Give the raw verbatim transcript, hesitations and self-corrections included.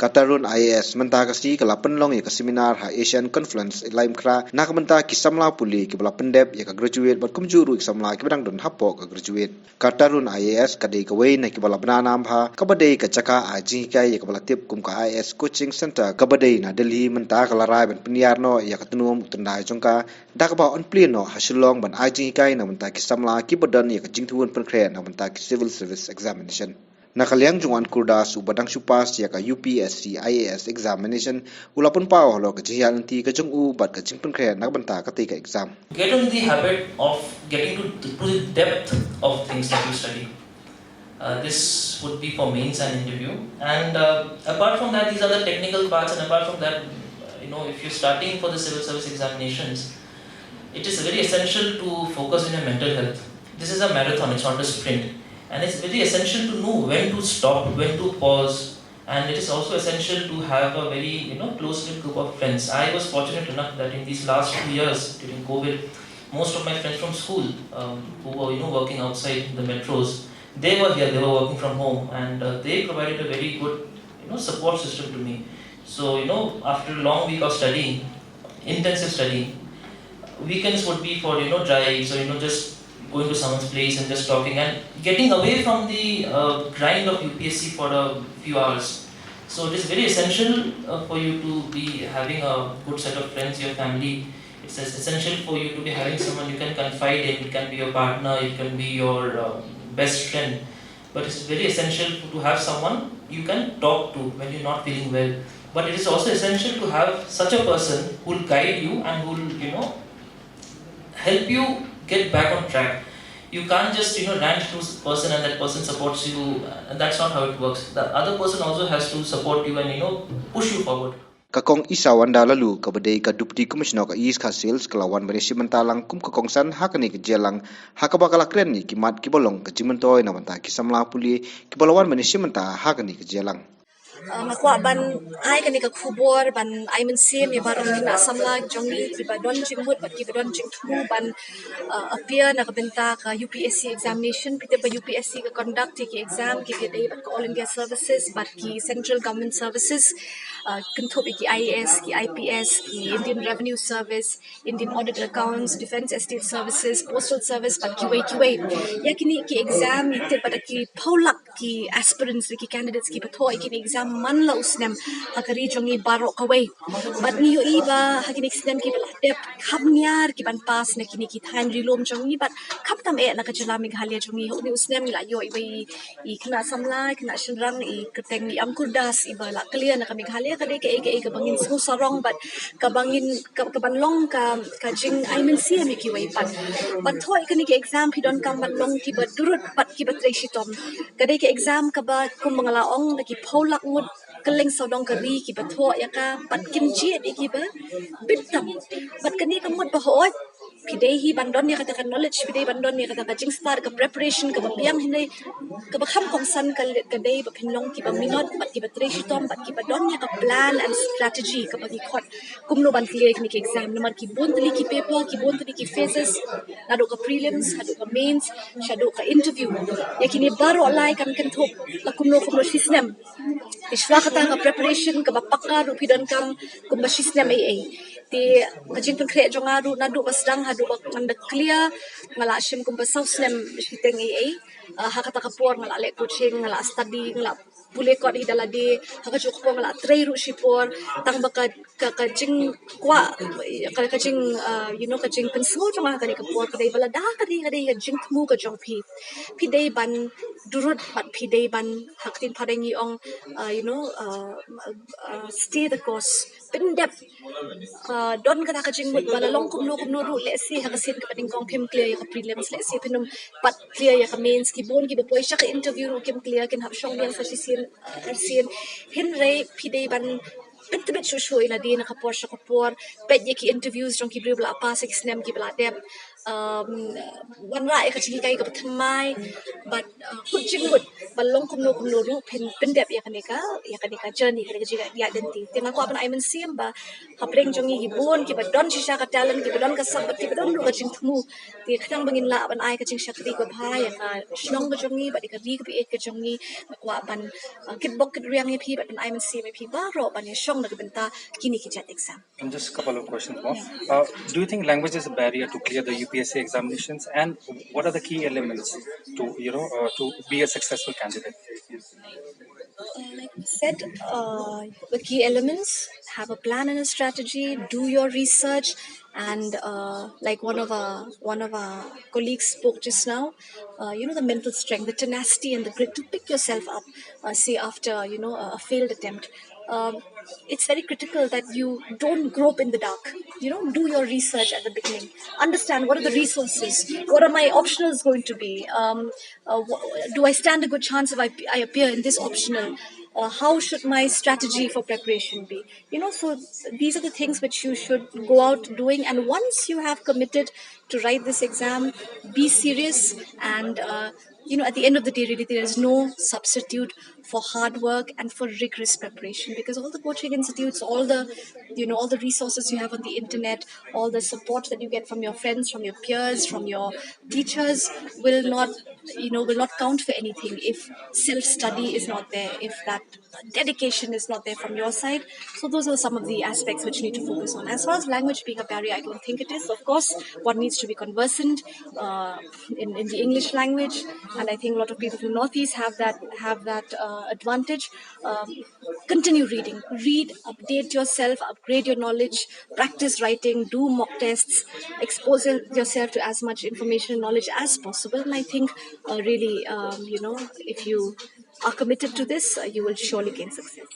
Ka Tarun I A S mynta ka sngi ka la pynlong ïa ka seminar ha Asian Conference Laitumkhrah na ka bynta ki samla pule kiba la pyndep ïa ka graduate bad kumjuh ruh ki samla kiba dang don hapoh ka graduate. Ka Tarun I A S ka dei kawei na kiba la bna nam bha kaba dei ka jaka ai jinghikai ïa kaba la tip kum ka I A S Coaching Center kaba dei na Delhi. Mynta ka la rai ban pynïar noh ïa ka tnum u tyndai jong ka da kaba yn plie noh ha Shillong ban ai jinghikai na bynta ki samla kiba don ïa ka jingthmu pynkhreh na bynta ki civil service examination. Na ka liang jong u Ankur Das uba dang shu pass ïa ka U P S C I A S examination u la pynpaw halor ka jinghiar lynti ka jong u bad ka jingpynkhreh na ka bynta katei ka exam. Get into the habit of getting to, to the depth of things that you study. Uh, this would be for mains and interview. And uh, apart from that, these are the technical parts. And apart from that, uh, you know, if you're starting for the civil service examinations, it is very essential to focus on your mental health. This is a marathon, it's not a sprint. And it's very essential to know when to stop, when to pause. And it is also essential to have a very, you know, close-knit group of friends. I was fortunate enough that in these last two years during COVID, most of my friends from school um, who were, you know, working outside the metros, they were here, they were working from home, and uh, they provided a very good, you know, support system to me. So, you know, after a long week of studying, intensive studying, weekends would be for, you know, drives or, you know, just going to someone's place and just talking and getting away from the uh, grind of U P S C for a few hours. So it is very essential uh, for you to be having a good set of friends, your family. It's es- essential for you to be having someone you can confide in. It can be your partner, it can be your uh, best friend. But it's very essential to have someone you can talk to when you're not feeling well. But it is also essential to have such a person who will guide you and who will, you know, help you get back on track. You can't just, you know, rant to a person and that person supports you, and that's not how it works. The other person also has to support you and, you know, push you forward. Ka Kong Isawanda Laloo kaba dei ka Deputy Commissioner ka East Khasi Hills ka la wan ban ïashim bynta lang kum ka kongsan ha kane ka jingïalang ha kaba ka la kren ïa ki mat kiba long ka jingmyntoi na bynta ki samla pule kiba la wan ban ïashim bynta ha kane ka jingïalang. Uh, nga kwah ban ai kane ka khubor ban ai mynsiem ïa baroh ki khynnah samla jong ngi kiba don jingmut bad kiba don jingthmu ban uh, appear na ka bynta ka U P S C examination. Phi tip ba U P S C ka conduct ïa ki exam kiba dei bad ka All India Services bad ki Central Government Services, uh, kynthup ïa ki I A S, ki I P S, ki Indian Revenue Service, Indian Audit Accounts, Defence Estate Services, Postal Service bad kiwei kiwei. Ïa kine ki exam i tip ba da ki phew lak ki aspirants, ki candidates kiba thoh ïa kine exam man la u snem ha ka ri jong ngi baroh kawei. Bad ngi ïohi ba ha kine ki snem kiba la dep kham niar ki ban pass na kine ki thaiñ ri lum jong ngi bad khamtam eh na ka jylla Meghalaya jong ngi. Ha une u snem ngi la ïoh iwei i khynnah samla, i khynnah shynrang, i kyrteng i Ankur Das, iba la clear na ka Meghalaya. Ka dei kaei kaei kaba ngin sngewsarong bad kaba ngin ka, ka ban long ka, ka jingai mynsiem ïa kiwei pat. Ban thoh ïa kine ki exam phi donkam ban long kiba durut bad kiba trei shitom. Ka dei ka exam kaba kum ba nga la ong da ki phew lak ngut kylleng sawdong ka ri kiba thoh ïa ka bad kin jied ïa kiba bit tam. Bad kane ka mut ba hooid phi dei hi ban don ïa kata ka knowledge, phi dei ban don ïa kata ka jingstad, ka preparation kaba biang, hynrei kaba kham kongsan ka, ka dei ba phin long kiba minot bad kiba trei shitom bad kiba don ïa ka plan and strategy kaba ngi khot kumno ban clear ïa kine ki exam. Namar ki bun tylli ki paper, ki bun tylli ki phases, naduh ka prelims haduh ka mains shaduh ka interview. Ïa kine baroh lai kan kynthup la kumno kumno shi snem. Te shuwa kata ka preparation kaba pakka ruh phi donkam kumba shi snem ei ei. Te ka jingpynkhreh jong nga ruh naduh ba sdang haduh ba ngan da clear nga la shim kumba saw snem shiteng ei ei. Uh, ha kata ka por nga la leh coaching, nga la study, nga la pule kot hi da lade. Ha kajuh ka por nga la trei ruh shipor. Tang ba ka, ka, ka jingkwah, ka, ka jing, uh, you know, ka jingpynsngew jong nga ha kane ka por ka dei ba lada ka dei, ka dei ka jingthmu ka jong phi, phi dei ban durut bad phi dei ban, ha ka ktien phareng ngi ong, uh, you know, uh, uh, stay the course. Pyndep. Uh, don kata ka jingmut ba la long kumno kumno ruh, lehse ha ka sien kaba nyngkong phim clear ïa ka prelims, lehse phin ym pat clear ïa ka mains. Ki bun kiba poi sha ka interview ruh kim clear, kin hap shong biang sa shisien, uh, arsien. Hynrei phi dei ban pyntbit shuh shuh ïa lade na ka por sha ka por. Peit ïa ki interviews jong ki briew ba la pass ha ki snem kiba la dep. um, wanrah ïa ka jinghikai kaba thymmai, bad uh, kut jingmut ba long kumno kumno ruh phin pyndep ïa kane ka, ïa kane ka journey, ïa kane ka jingïaid lynti. Te nga kwah ban ai mynsiem ba hapdeng jong ngi ki bun kiba don shisha ka talent, kiba don ka sap, bad kiba don ruh ka jingthmu. Te khnang ba ngin lah ban ai ka jingshakri kaba bha ïa ka shnong ka jong ngi bad ïa ka ri kaba ïeit ka jong ngi, nga kwah ban uh, kitbok kitriang ïa phi bad ban ai mynsiem ïa phi baroh ban ïashong na ka bynta kine ki jait exam. And just a couple of questions more. Uh, do you think language is a barrier to clear the U P S C examinations? And what are the key elements to, you know, uh, to be a successful candidate? Uh, like I said, uh, the key elements: have a plan and a strategy, do your research, and uh, like one of our one of our colleagues spoke just now, uh, you know, the mental strength, the tenacity, and the grit to pick yourself up, uh, say after, you know, a failed attempt. Um, it's very critical that you don't grope in the dark. You know, do your research at the beginning. Understand what are the resources. What are my optionals going to be? Um, uh, wh- do I stand a good chance if I, I appear in this optional? Uh, how should my strategy for preparation be? You know, so these are the things which you should go out doing. And once you have committed to write this exam, be serious and uh, you know, at the end of the day, really, there is no substitute for hard work and for rigorous preparation, because all the coaching institutes, all the, you know, all the resources you have on the internet, all the support that you get from your friends, from your peers, from your teachers will not, you know, will not count for anything if self-study is not there, if that dedication is not there from your side. So those are some of the aspects which you need to focus on. As far as language being a barrier, I don't think it is. Of course, one needs to be conversant uh, in, in the English language, and I think a lot of people from Northeast have that have that uh, advantage. Um, continue reading, read, update yourself, upgrade your knowledge, practice writing, do mock tests, expose yourself to as much information and knowledge as possible. And I think uh, really, um, you know, if you are committed to this, uh, you will surely gain success.